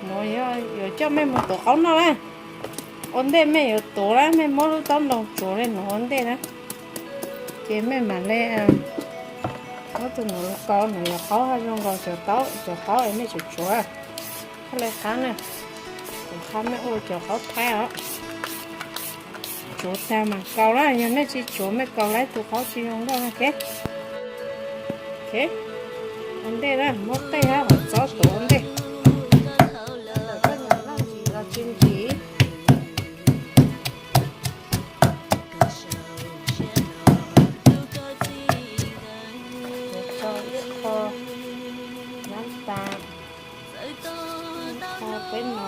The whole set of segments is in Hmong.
Nuav yog yuav coj mej moog tuav qaub noj na. Ua ntej mej yuav tuav na, mej muab lub taub ntoo tsuav le nuav ua ntej na. Ces mej mam le muab tug nuav kaus, nuav yuav qaub hab zoo nkaus cov qaub, cov qaub es mej tsuav tsuav. Qhov le qhab na, cov qhab mej ua cov qaub thaib os. Tsuav tag mas kaus na, yog mej tsis tsuav mej kaus lawm tug qaub tsis zoo nkauj na. Ua ntej na, muab tej hab hov txob tuav ua ntej. Tawm koj nyob noj ntsis los tsis ntsim. Tso ib qho nab tas, ib qho peb no.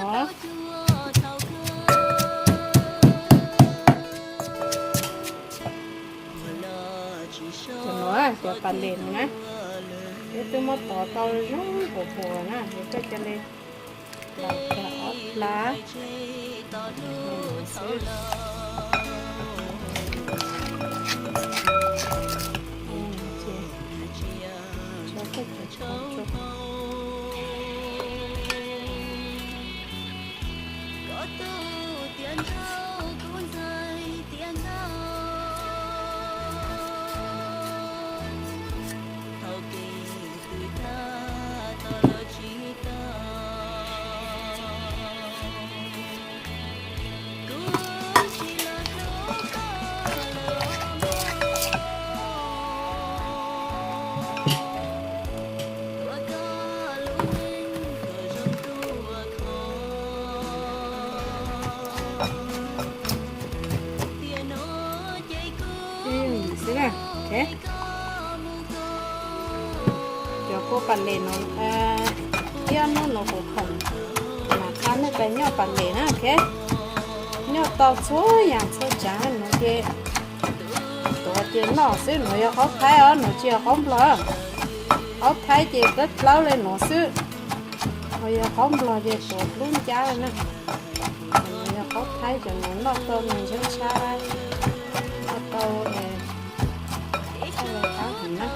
Cov nuav, cov pas les nuav na, peb twb muab tov tau zoo puas puas na, yog koj ca le los tag ob plab. Xwb na, ok. Cov kua pas les no, ib ob hnub no kuv khoom mam qha mej pais nyoj pas les na, ok. Nyoj tau txhua yam txhua tsav nuav ces tuav ces noj xwb, nuav yog qaub thaib os, nuav tsis yog qaub nplog. Qaub thaib ces dawb dawb le nuav xwb, ho yog qaub nplog ces tuav dlub ncab le na. Nuav yog qaub thaib, cov nuav noj tau nws ntshab ntshab, noj tau txhaj le qab heev na.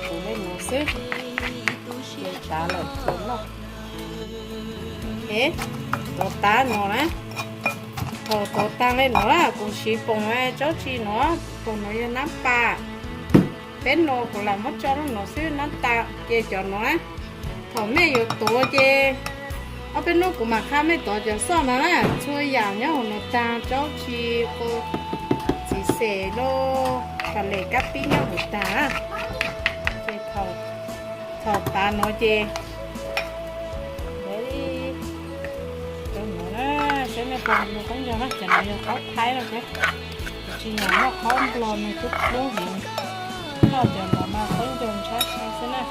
Tuav le nuav xwb, ces tas lawm tsuas noj. Tuav tas nuav na, thaum tuav taag le nuav na kuv siv poom tsaub tsi nuav, poom nuav yog nab pas. Peb nuav kuv lam muab tso lub nuav xwb nab tas, ces cov nuav na, thaum mej yuav tuav ces ob peb hnub kuv mam qha mej tuav cov xoj no na, txhua yam nyob huv nuav taag, tsaub tsi, qus, txiv xes lauj, pas les kab pib nyob huv taag na. Ces thaum tas nuav ces saib mej pum nws qaub ncaug na, cov nuav yog qaub thaib na, tsis yog noj qaub nplog nws tub dlub heev, noj cov nuav mas qaub ncaug ntshab xwb na.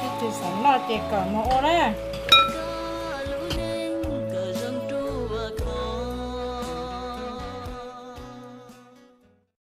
Ib tug xav noj ces kawm moog ua na.